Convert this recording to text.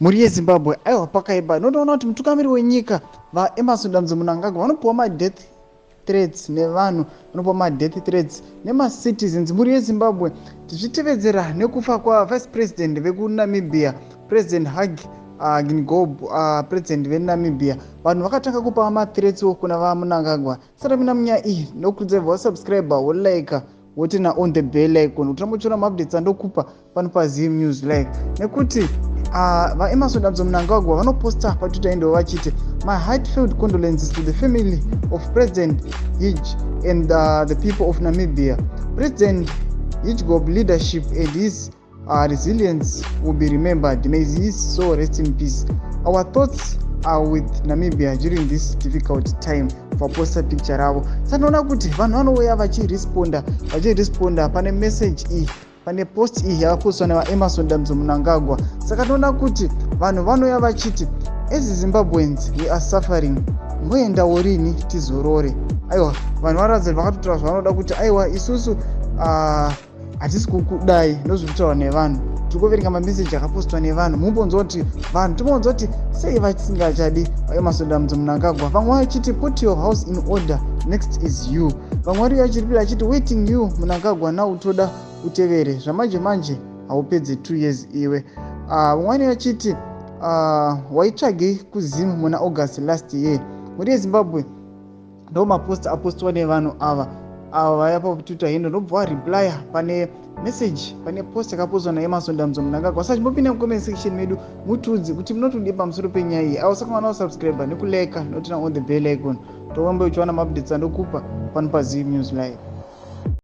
Mhuri yeZimbabwe, aiwa, pakaipa. Notoona kuti mutungamiri wenyika vaEmmerson Dambudzo Mnangagwa vanopiwa madeath threats nevanhu, vanopiwa madeath threats nemacitizens. Mhuri yeZimbabwe, tichitevedzera nekufa kwavice president vekuNamibia, President Hage Geingob, president veNamibia, vanhu vakatanga kupa mathreatswo kuna vaMnangagwa. Sati tapinda munyaya iyi, ndokurudzirwa wasubscribe, wolike, woturn on the bell icon kuti rambochiona maupdates andokupa pano paZim News Live. Nekuti vaEmmerson Dambudzo Mnangagwa vanoposta paTwitter endo vachiti, "My heartfelt condolences to the family of President Hage and the people of Namibia. President Geingob leadership and his resilience will be remembered. May his soul rest in peace. Our thoughts are with Namibia during this difficult time." Vaposta picture ravo. Sanoona kuti vanhu vanouya vachiresponda pane message iyi, pane post iyi yakapostwa nevaEmmerson Dambudzo Mnangagwa. Saka tinoona kuti vanhu vanouya vachiti, "As Zimbabweans we are suffering, moendawo rini tizorore?" Aiwa, vanhu varatidza kuti vakatotaura zvavanoda kuti aiwa, isusu hatisi kukudai. Ndozviri kutaurwa nevanhu. Tiri kuverenga mameseji akapostwa nevanhu. Mumbonzwa kuti vanhu, timbonzwa kuti sei vasingachadi vaEmmerson Dambudzo Mnangagwa. Vamwe vachiti, "Put your house in order, next is you." Vamwe vari vachiripira achiti, "Waiting you Mnangagwa, now toda utevere zvamanje manje, haupedze 2 years iwe." Vamwe vachiti, "Waitsvagei kuZimu muna August last year?" Mhuri yeZimbabwe, ndo mapost apostwa nevanhu ava vaya paTwitter handle. Ndobva vareplya pane message, pane post yakapostwa naEmmerson Dambudzo Mnangagwa. Saka chimbopinda mucomment section medu, mutiudze kuti munotodii pamusoro penyaya iyi. Avo saka vana kusubscribe nekulike noturn on the bell icon, toombe uchiwana maupdates andokupa pano paZim News Live.